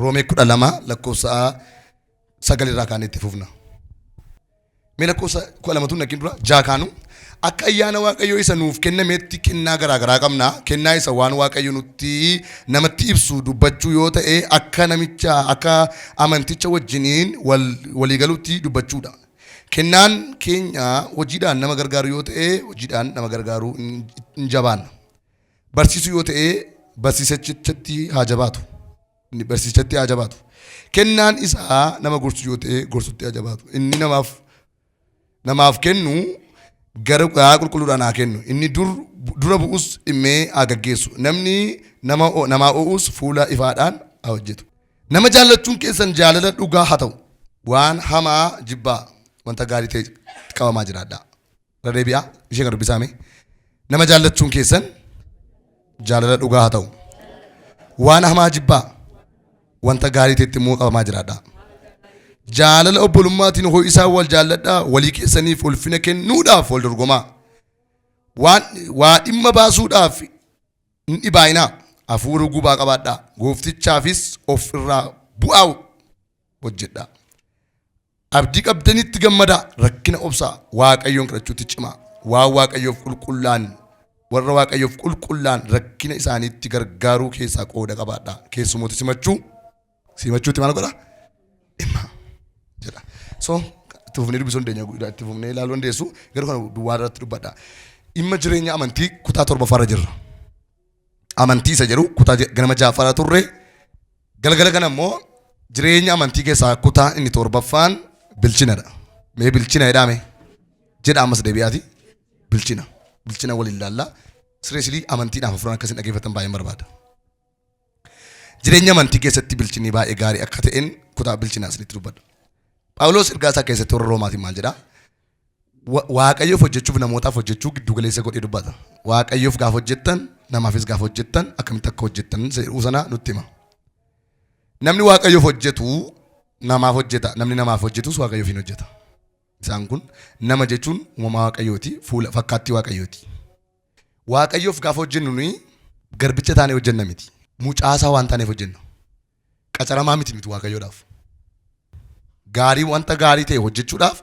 Roomee 12 lakkoofsa 9 irraa kaanee itti fufna. Mee lakkoofsa 12 tun dhaqin dura 6 kaanu akka ayyaana Waaqayyoo isa nuuf kennametti kennaa garaa garaa qabna. Kennaa isa waan Waaqayyo nutti namatti ibsu dubbachuu yoo ta'e akka namicha akka amanticha wajjiniin wal waliigalutti dubbachuudha. Kennaan keenya hojiidhaan nama gargaaru yoo ta'e hojiidhaan nama gargaaruu hin jabaanna. Barsiisuu yoo ta'e barsiisichatti haa jabaatu. Inni barsiisichatti haa jabaatu. Kennaan isaa nama gorsu yoo ta'e gorsutti haa jabaatu. Inni namaaf namaaf kennu gara garaa qulqulluudhaan haa kennu. Inni dur dura bu'us dhimmee haa gaggeessu. Namni nama namaa o'us fuula ifaadhaan haa hojjetu. Nama jaallachuun keessan jaalala dhugaa haa ta'u. Waan hamaa jibbaa wanta gaarii ta'e qabamaa jiraadhaa. Irra deebi'aa ishee kan dubbisaa mee. Nama jaallachuun keessan jaalala dhugaa haa ta'u. Waan hamaa jibbaa wanta gaarii ta'etti immoo qabamaa jiraadhaa. Jaalala obbolummaatiin ho'isaa wal jaalladhaa walii keessaniif ulfina kennuudhaaf wal dorgomaa. Waan waa dhimma baasuudhaaf hin dhibaa'inaa. Hafuura gubaa qabaadhaa. Gooftichaafis of irraa bu'aa hojjedhaa. Abdii qabdanitti gammadaa, rakkina obsaa, Waaqayyoon kadhachuutti cimaa. Waan Waaqayyoof qulqullaan warra Waaqayyoof qulqullaan rakkina isaaniitti gargaaruu keessaa qooda qabaadhaa. Keessumoota simachuu simachuutti maal godha? Dhimma jedha. So itti fufnee dubbisuu dandeenya, itti fufnee ilaaluu dandeessu. Garuu kana duwwaa irratti dubbadha. Dhimma jireenya amantii kutaa torbaffaarra jirra. Amantii isa jedhu kutaa ganama ja'affaarra turre. Galgala kana immoo jireenya amantii keessaa kutaa inni torbaffaan bilchinadha. Mee bilchina jedhaame jedha ammas deebi'aati. Bilchina. Bilchina waliin ilaalla. Sireesilii amantiidhaaf hafuuraan akkasiin dhaggeeffatan baay'een barbaada. Jireenya amantii keessatti bilchinni baay'ee gaarii akka ta'een kutaa bilchinaa isinitti dubbadha. Phaawulos ergaa isaa keessatti warra Roomaatiin maal jedhaa? Waaqayyoof hojjechuuf namootaaf hojjechuu giddu galeessa godhee dubbata. Waaqayyoof gaafa hojjettan namaafis gaafa hojjettan akkamitti akka hojjettan jedhuu sana nutti hima. Namni Waaqayyoof hojjetu namaaf hojjeta. Namni namaaf hojjetus Waaqayyoof hin hojjeta. Isaan kun nama jechuun uumama Waaqayyooti, fuula fakkaattii Waaqayyooti. Waaqayyoof gaafa hojjennu nuyi garbicha taanee hojjenna miti. Mucaasaa waan taaneef hojjenna. Qacaramaa miti nuti Waaqayyoodhaaf. Gaarii wanta gaarii ta'e hojjechuudhaaf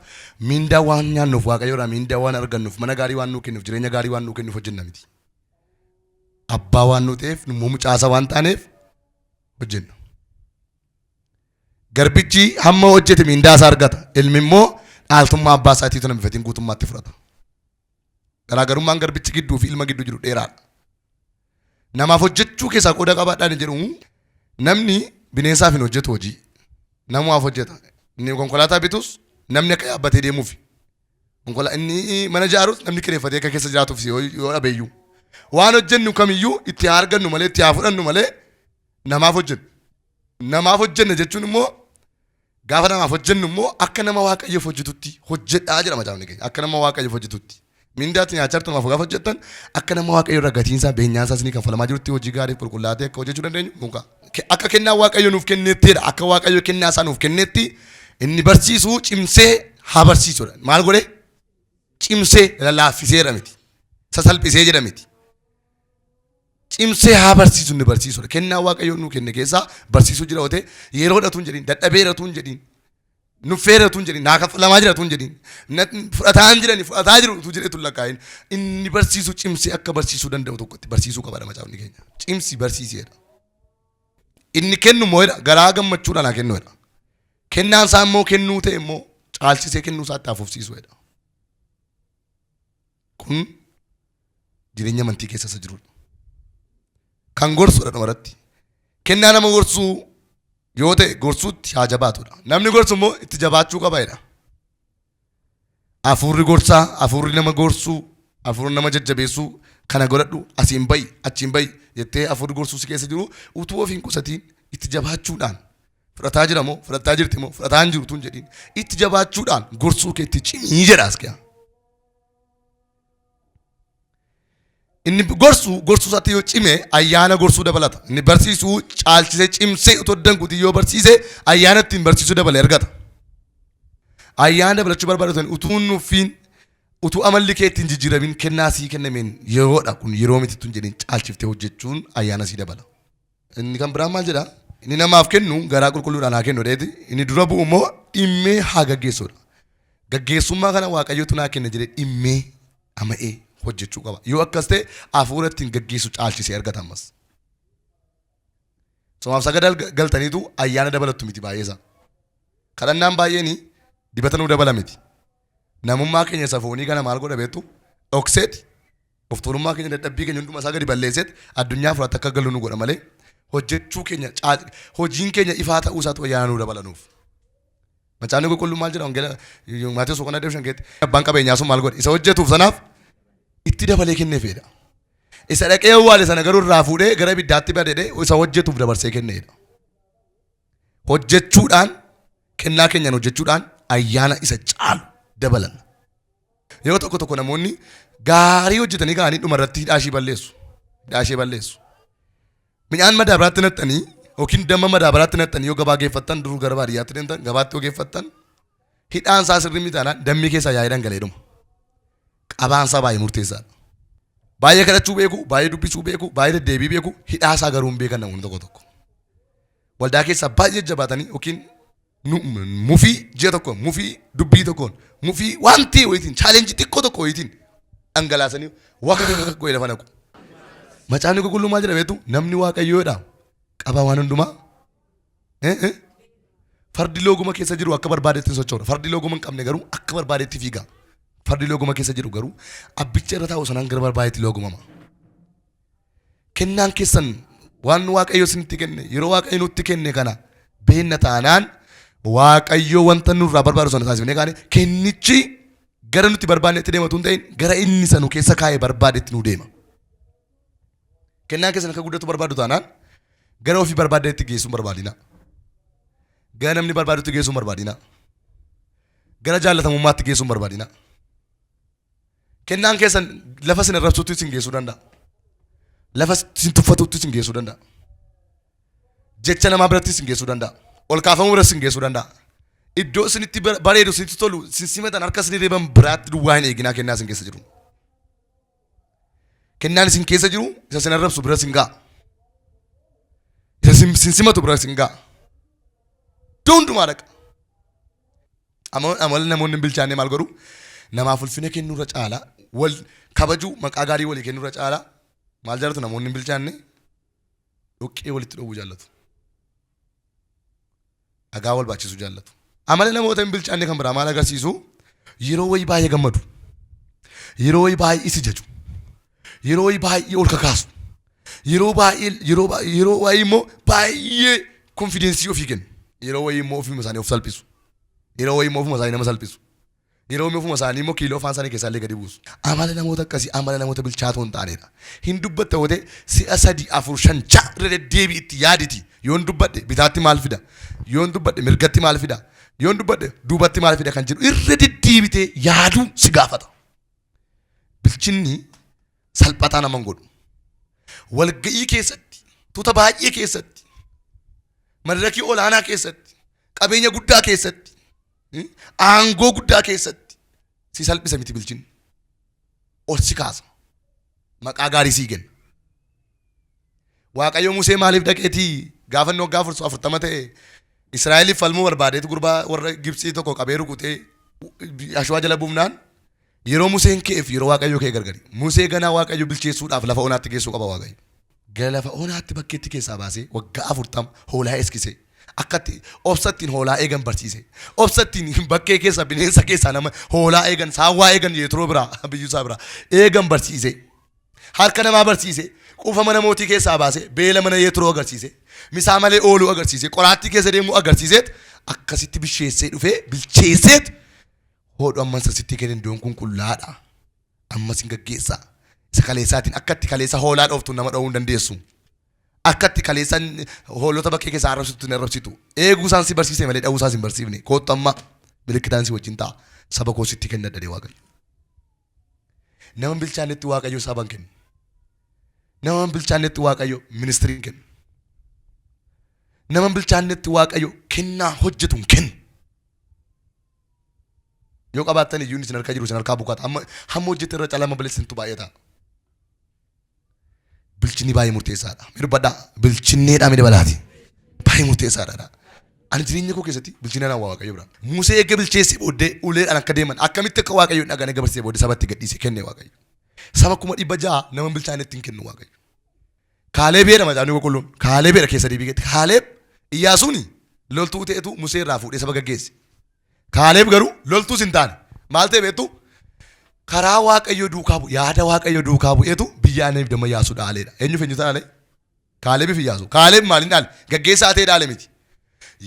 miindaa waan nyaannuuf Waaqayyoodhaa miindaa waan argannuuf mana gaarii waan nuu kennuuf jireenya gaarii waan nuu kennuuf hojjenna miti. Abbaa waan nuu ta'eef immoo mucaasaa waan taaneef hojjenna. Garbichi hamma hojjete miindaa isaa argata. Ilmi immoo dhaaltummaa abbaa isaatiitu nambifatiin guutummaatti fudhata. Garaagarummaan garbichi gidduu fi ilma gidduu jiru dheeraadha. Namaaf hojjechuu keessaa qooda qabaadhaan jedhu namni bineensaaf hin hojjetu hojii. Namumaaf hojjeta. Inni konkolaataa bitus namni akka yaabbatee deemuuf. Inni mana ijaarus namni kireeffatee akka keessa jiraatuuf yoo dhabeeyyuu. Waan hojjennu kamiyyuu itti haa argannu malee itti haa fudhannu malee namaaf hojjennu. Namaaf hojjenna jechuun immoo Gaafa namaaf hojjennu immoo akka nama Waaqayyoof hojjetutti hojjedhaa jedha macaafni keenya. Akka nama Waaqayyoof hojjetutti. Mindaatti nyaachaa jirtu namaaf gaafa hojjettan akka nama Waaqayyo irraa gatiin isaa beenyaan isaa isinii kanfalamaa jirutti hojii gaarii qulqullaa'aa ta'e akka hojjechuu dandeenyu nuun ka'a. Akka kennaa Waaqayyo nuuf kenneettidha. Akka Waaqayyo kennaa isaa nuuf kenneetti inni barsiisu cimsee haa barsiisudha. Maal godhe? Cimsee lalaaffiseera miti. Sasalphisee jedha miti. Cimsee haa barsiisu inni barsiisudha. Kennaa Waaqayyo nuu kenne keessaa barsiisuu jira yoo ta'e yeroodha tun jedhin dadhabeera tun jedhin nuffeera tun jedhin naa kaffalamaa jira tun jedhin fudhataa hin jirani fudhataa jiru utuu jedhee tun lakkaa'in inni barsiisu cimsee akka barsiisuu danda'u tokkotti barsiisuu qaba macaafni keenya. Cimsi barsiiseedha. Inni kennu immoo jedha garaa gammachuudhaan haa kennu jedha. Kennaan isaa immoo kennuu ta'e immoo caalchisee kennuu isaatti haa fufsiisu jedha. Kun jireenya amantii keessa isa jirudha. Kan gorsudha dhumarratti. Kennaa nama gorsuu yoo ta'e gorsuutti haa jabaatudha. Namni gorsu immoo itti jabaachuu qaba jedha. Hafuurri gorsaa, hafuurri nama gorsuu, hafuurri nama jajjabeessuu kana godhadhu asiin ba'i achiin ba'i jettee hafuurri gorsuu si keessa jiru utuu of hin qusatiin itti jabaachuudhaan fudhataa jira moo fudhataa jirti moo fudhataa hin jiru tun jedhiin itti jabaachuudhaan gorsuu keetti cimii jedha as keessa. Inni gorsu gorsuu isaatti yoo cime ayyaana gorsuu dabalata. Inni barsiisu caalchisee cimsee otoo danquutii yoo barsiise ayyaana ittiin barsiisuu dabale argata. Ayyaana dabalachuu barbaadatan utuu hin nuffiin utuu amalli kee ittiin jijjiiramin kennaa sii kennameen yeroodha kun yeroo miti tun jedhin caalchiftee hojjechuun ayyaana sii dabala. Inni kan biraan maal jedha? Inni namaaf kennu garaa qulqulluudhaan haa kennu dheeti. Inni dura bu'u immoo dhimmee haa gaggeessudha. Gaggeessummaa kana Waaqayyotu naa kenne jedhee dhimmee ama'ee hojjechuu qaba. Yoo akkas ta'e hafuura ittiin gaggeessu caalchisee argata ammas. Somaaf sagada galtaniitu ayyaana dabalattu miti baay'eesaa. Kadhannaan baay'een dibata nuu dabala miti. Namummaa keenya isa foonii kana maal godha beektu? Dhokseeti. Of tuulummaa keenya dadhabbii keenya hunduma isaa gadi balleesseeti addunyaa fudhatte akka galu nu godha malee hojjechuu keenya hojiin keenya ifaa ta'uu isaatu ayyaana nuu dabala nuuf. Macaafni qulqulluun maal jedha wangeela Maatewos boqonnaa 25 keessatti abbaan qabeenyaa sun maal godhe isa hojjetuuf sanaaf itti dabalee kenneefidha. Isa dhaqee awwaale sana garuu irraa fuudhee gara ibiddaatti badedhe isa hojjetuuf dabarsee kenneedha. Hojjechuudhaan kennaa keenyaan hojjechuudhaan ayyaana isa caalu dabalanna. Yeroo tokko tokko namoonni gaarii hojjetanii ka'anii dhuma irratti hidhaa ishii balleessu. Hidhaa ishee balleessu. Midhaan madaabaraatti naqxanii yookiin damma madaabaraatti naqxanii yoo gabaa geeffattan dur gara baadiyyaatti deemtan gabaatti yoo geeffattan hidhaan isaa sirrii miti taanaan dammi keessaa yaa'ee dhangala'ee dhuma. Qabaan isaa baay'ee murteessaadha. Baay'ee kadhachuu beeku, baay'ee dubbisuu beeku, baay'ee deddeebii beeku, hidhaa isaa garuu hin beekan namoonni tokko tokko. Waldaa keessaa baay'ee jabaatanii yookiin mufii ji'a tokkoon, mufii dubbii tokkoon, mufii waan ta'e wayitiin, chaalenjii xiqqoo tokko wayitiin dhangalaasanii waka godhee lafa naqu. Macaafni qulqulluu maal jedha beektu? Namni Waaqayyoodha. Qabaa waan hundumaa. Fardi looguma keessa jiru akka barbaadetti hin socho'u. Fardi looguma hin qabne garuu akka barbaadetti fiiga. Fardi looguma keessa jiru garuu abbicha irra taa'u sanaan gara barbaadetti loogumama. Kennaan keessan waan Waaqayyo isinitti kenne yeroo Waaqayyo nutti kenne kana beenna taanaan Waaqayyo wanta nurraa barbaadu sana taasifnee kaane kennichi gara nuti barbaannetti deema utuu hin ta'in gara inni isa nu keessa kaa'e barbaadetti nu deema. Kennaan keessan akka guddatu barbaadu taanaan gara ofii barbaaddetti geessuu hin barbaadina. Gara namni barbaadutti geessuu hin barbaadina. Gara jaallatamummaatti geessuu hin barbaadina. Kennaan keessan lafa isin arrabsuutti isin geessuu danda'a. Lafa isin tuffatuutti isin geessuu danda'a. Jecha namaa biratti isin geessuu danda'a. Ol kaafamuu biratti isin geessuu danda'a. Iddoo isinitti bareedu, isinitti tolu, isin simatan, harka isin reeban biraatti duwwaa hin eeginaa kennaa isin keessa jiru. Kennaan isin keessa jiru isa isin arrabsu bira isin ga'a. Isa isin simatu bira isin ga'a. Iddoo hundumaa dhaqa. Amala namoonni hin bilchaanne maal godhu? Namaaf ulfina kennuurra caala wal kabajuu maqaa gaarii walii kennuurra caala maal jaallatu namoonni hin bilchaanne? Dhoqqee walitti dhowwuu jaallatu. Dhagaa wal baachisuu jaallatu. Amala namoota hin bilchaanne kan biraa maal agarsiisu? Yeroo wayii baay'ee gammadu. Yeroo wayii baay'ee si jaju. Yeroo wayii baay'ee ol kakaasu. Yeroo baay'ee yeroo baay'ee yeroo wayii immoo baay'ee konfidensii ofii kennu. Yeroo wayii immoo ofuma isaanii of salphisu. Yeroo wayii immoo ofuma isaanii nama salphisu. Yeroo wayii ofuma isaanii immoo kiiloo afaan isaanii keessaa illee gadi buusu. Amala namoota akkasii amala namoota bilchaatoo hin taanedha. Hin dubbatta yoo ta'e si'a sadii afur shan ja'a irra deddeebi'i itti yaaditi. Yoon dubbadhe bitaatti maal fida? Yoon dubbadhe mirgatti maal fida? Yoon dubbadhe duubatti maal fida kan jedhu irra deddeebitee yaaduu si gaafata. Bilchinni salphataa nama hin godhu. Walga'ii keessatti, tuuta baay'ee keessatti, madarakii olaanaa keessatti, qabeenya guddaa keessatti, aangoo guddaa keessatti si salphisa miti bilchinni. Ol si kaasa. Maqaa gaarii sii kenna. Waaqayyo Musee maaliif dhaqeetii gaafa inni waggaa 40 ta'e Israa'eliif falmuu barbaadeetu gurbaa warra Gibxii tokko qabee rukutee ashwaa jala buufnaan yeroo Museen ka'eef yeroo Waaqayyo ka'e gargari. Musee ganaa Waaqayyo bilcheessuudhaaf lafa onaatti geessuu qaba Waaqayyo. Gara lafa onaatti bakkeetti keessaa baasee waggaa 40 hoolaa eskisee akka itti obsa ittiin hoolaa eegan barsiise. Obsa ittiin bakkee keessa bineensa keessaa nama hoolaa eegan saawwaa eegan Yeetroo biraa biyyuusaa biraa eegan barsiise. Harka namaa barsiise, quufa mana mootii keessaa baase, beela mana Yeetroo agarsiise, misaa malee ooluu agarsiise, qoraattii keessa deemuu agarsiiseet akkasitti bisheessee dhufee bilcheesseet hoodhu amman isa sitti kenne iddoon kun qullaadha. Ammas hin gaggeessaa. Isa kaleessaatiin akka itti kaleessa hoolaa dhooftu nama dhoowuu hin dandeessu. Akka itti kaleessa hoolota bakkee keessaa arrabsitu hin arrabsitu. Eeguu isaan si barsiise malee dha'uu isaas hin barsiifne. Koottu amma milikkitaan si wajjin ta'a. Saba koo sitti kennadha jedhe Waaqayyo. Nama hin bilchaannetti Waaqayyo saba hin kennu. Nama hin bilchaannetti Waaqayyo ministirii hin kennu. Nama hin bilchaannetti Waaqayyo kennaa hojjetu hin kennu. Yoo qabaattan iyyuu inni isin harka jiru isin harkaa bukata. Amma hamma hojjette irra caalaa amma balleessitantu baay'ata. Bilchinni baay'ee murteessaadha. Mee dubbadhaa. Bilchinneedhaa mee dabalaati. Baay'ee murteessaadha. Ani jireenya koo keessatti bilchina nama Waaqayyo bira. Musee eega bilcheessee booddee uleedhaan akka deeman akkamitti akka Waaqayyo dhagaan eega barsiisee booddee sabatti gadhiise kenne Waaqayyo. Saba 600,000 nama hin bilchaanetti hin kennu Waaqayyo. Kaaleeb jedha macaafni qulqulluun. Kaaleeb jedha keessa deebii keessatti. Kaaleeb Iyyaasuun loltuu ta'etu Musee irraa fuudhee saba gaggeesse. Kaaleeb garuu loltuus hin taane. Maal ta'e beektu? Karaa Waaqayyo duukaa bu'e, yaada Waaqayyo duukaa bu'eetu biyya aananiif damma Iyyaasuu dhaaleedha. Eenyuuf eenyutu dhaale? Kaaleebiif Iyyaasuu. Kaaleeb maaliin dhaale? Gaggeessaa ta'ee dhaale miti.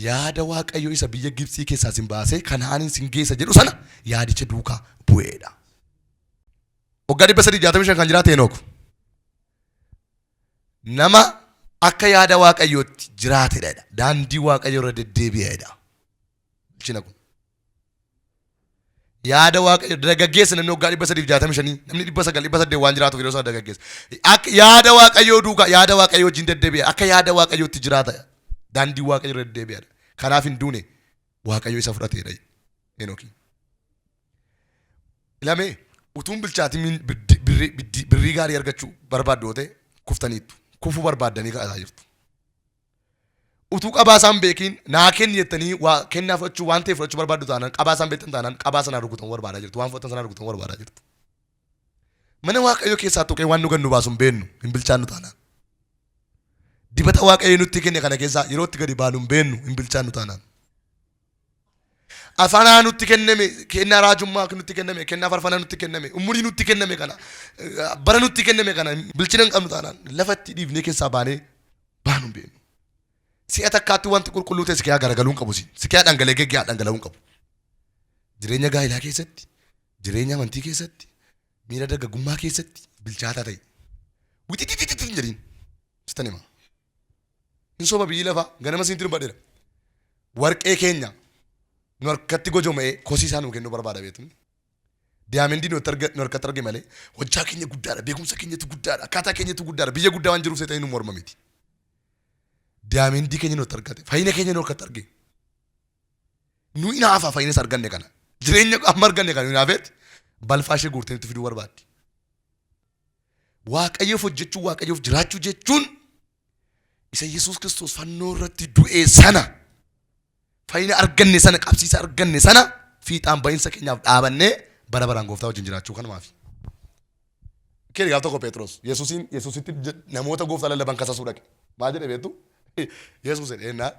Yaada Waaqayyo isa biyya Gibxii keessaa sin baasee Kana'aaniin sin geessa jedhu sana yaadicha duukaa bu'eedha. Waggaa 365 kan jiraate Henook. Nama akka yaada Waaqayyootti jiraatedha. Daandii Waaqayyoo irra deddeebi'edha. Bilchina kun. Yaada Waaqayyo dargaggeessa namni waggaa 365 namni 900 800 waan jiraatuuf yeroo sana dargaggeessa. Akka yaada Waaqayyoo duukaa yaada Waaqayyoo wajjin deddeebi'a. Akka yaada Waaqayyootti jiraata. Daandii Waaqayyoo irra deddeebi'a. Kanaaf hin duune Waaqayyo isa fudhateedha. Henookii. Ilamee utuun bilchaatiin birrii gaarii argachuu barbaaddu yoo ta'e kuftaniittu. Kufuu barbaaddanii kadhataa jirtu. Utuu qabaa isaan beekiin naa kenni jettanii waa kennaa fudhachuu waan ta'e fudhachuu barbaaddu taanaan qabaa isaan beektan taanaan qabaa sanaa rukutamuu barbaadaa jirtu. Waan fudhatan sanaa rukutamuu barbaadaa jirtu. Mana Waaqayyoo keessaa tuqee waan nu gannu baasu hin beennu hin bilchaannu taanaan. Dibata Waaqayyo nutti kenne kana keessaa yeroo itti gadi baanu hin beennu hin bilchaannu taanaan. Afaanaa nutti kenname, kennaa raajummaa nutti kenname, kennaa farfanaa nutti kenname, umurii nutti kenname kana, bara nutti kenname kana bilchina hin qabnu taanaan lafatti dhiifnee keessaa baanee baanu hin beeknu. Si'a takkaatti wanti qulqulluu ta'e si keessaa garagaluu hin qabu. Si keessaa dhangala'ee gegge'aa dhangala'uu hin qabu. Jireenya gaa'elaa keessatti, jireenya amantii keessatti, miira dargaggummaa keessatti bilchaataa ta'i. Wixixixixi hin jedhin. Sitan hima. Hin soba biyyi lafaa ganama siinti dubbadheera. Warqee keenya nu harkatti gojoma'ee kosii isaa nuu kennuu barbaada beektu. Diyaamendii nu harkatti arge malee hojjaa keenya guddaadha, beekumsa keenyatu guddaadha, akkaataa keenyatu guddaadha, biyya guddaa waan jiruuf seexanii nu morma miti. Diyaamendii keenya nu harkatti argate, fayyina keenya nu harkatti arge. Nu hinaafa fayyina isa arganne kana. Jireenya amma arganne kana nu hinaafeeti balfaa ishee guurtee nutti fiduu barbaaddi. Waaqayyoof hojjechuu Waaqayyoof jiraachuu jechuun isa Yesuus Kiristoos fannoo irratti du'ee sana fayyina arganne sana qabsiisa arganne sana fiixaan bahinsa keenyaaf dhaabannee bara baraan gooftaa wajjin jiraachuu kanumaafi. Kee gaaf tokko Phexros Yesuusiin Yesuusitti namoota gooftaa lallaban kasasuu dhaqe. Maal jedhe beektu? Yesuus jedhe ennaa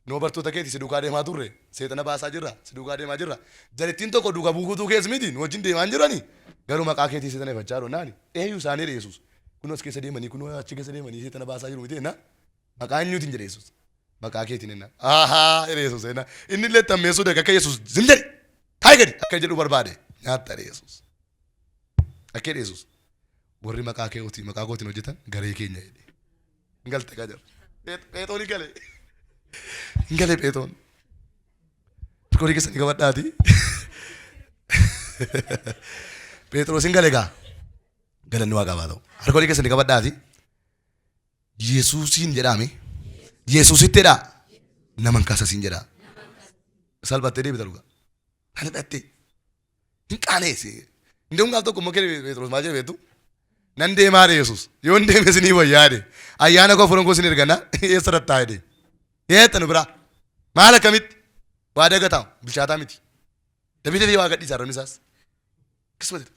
noo bartoota keeti si duukaa deemaa turre seexana baasaa jirra si duukaa deemaa jirra. Jarittiin tokko duuka buukutuu kees miti nu wajjin deemaa hin jirani garuu maqaa keetii seexana ifachaa jiru naani eenyu isaanii jedhe Yesuus. Kunoo as keessa deemanii kunoo achi keessa deemanii seexana baasaa jiru miti ennaa maqaa eenyuutiin jedhe Yesuus. Maqaa keetiin ennaa ahaa jedhe Yesuus ennaa inni illee tammeessuu dhaqe akka Yesuus zim jedhe taa'i gadi akka jedhu barbaade nyaatta jedhe Yesuus. Akka jedhe Yesuus warri maqaa keetiin maqaa kootiin hojjetan garee keenya jedhe. Hin galte kaa jedha. Pheexoon hin gale. Hin gale Pheexoon. Rikoodii keessanii qabadhaati. Pheexroos hin gale gaa. Galanni waaqaaf haa ta'u. Harka olii keessanii qabadhaati. Yesuusiin jedhaame. Yesuusitti jedhaa. Nama hin kasasiin jedhaa. Salphattee deebita dhugaa. Salphattee. Hin qaaneesse. Inni gaaf tokko immoo kee Pheexroos maal jedhe beektu? Nan deemaa jedhe Yesuus. Yoo hin deeme isinii wayyaa jedhe. Ayyaana koo furan koo isin ergana eessa dattaa jedhe. Eetta nu biraa. Maal akkamitti? Waa dagataa bilchaataa miti. Dafii dafii waa gadhiisa arrabni isaas. Akkasuma jedhe.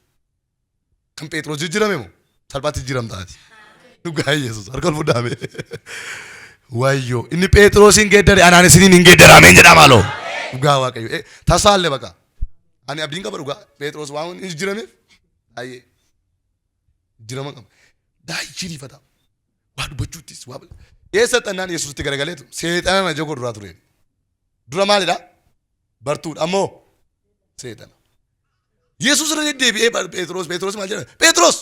Kan Pheexroos jijjiirame moo? Salphaatti jijjiiramta ati. Dhugaa Yesuus harka ol fudhaame. Wayyoo inni Pheexroosiin geeddare anaan isiniin hin geeddarameen jedha maaloo. Dhugaa Waaqayyo. Tasaallee baqa. Ani abdiin qaba dhugaa. Pheexroos waan hin jijjiirameef baay'ee jijjiirama qaba. Baay'ee riifata. Waa dubbachuuttis waa eessa xannaan Yesuusitti garagaleetu seexana na jogoo duraa ture. Dura maalidha? Bartuudha ammoo seexana. Yesuus irra deddeebi'ee Phexros Phexros maal jedha? Phexros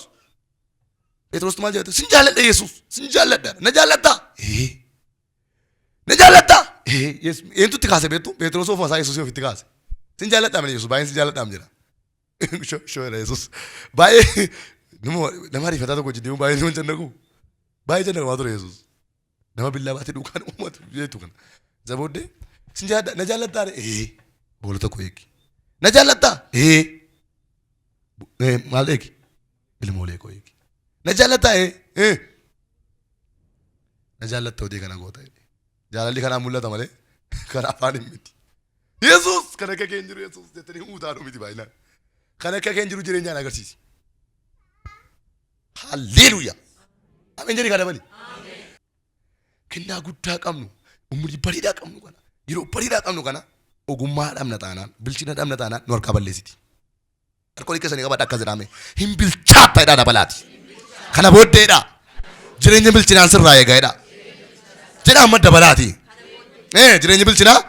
Phexros maal jedha? Sin jaalladha Yesuus sin jaalladha na jaallattaa? Ee na jaallattaa? Ee eenyutu itti kaase beektu? Phexros ofuma isaa Yesuus ofitti kaase. Sin jaalladha malee Yesuus baay'een sin jaalladha jedha. Shoo shoo jedha Yesuus baay'ee nama ariifataa tokko wajjin deemu baay'ee nama jannaqu baay'ee jannaqamaa ture Yesuus. Nama billaa baatee duukaan uummatu jeetu kana. Isa booddee sin jaalladha na jaallattaa ee hoolota koo eegi. Na jaallattaa ee maal eegi ilmoolee koo eegi. Na jaallattaa ee na jaallatta odee kana goota jedhe. Jaalalli kanaan mul'ata malee karaa afaan hin miti. Yesuus kan akka kee hin jiru Yesuus jettanii utaaluu miti baay'inaan. Kan akka kee hin jiru jireenyaan agarsiisi. Halleluuyaa. Ameen jedhi kana dabali. Kennaa guddaa qabnu, umurii bareedaa qabnu kana, yeroo bareedaa qabnu kana ogummaa dhabna taanaan, bilchina dhabna taanaan nu harkaa balleessiti. Harka olii keessanii qabadha akkas jedhame. Hin bilchaatta jedhaa dabalaati. Kana booddeedha. Jireenya bilchinaan sirraa eega jedhaa. Jedhaa amma dabalaati. Jireenya bilchinaa.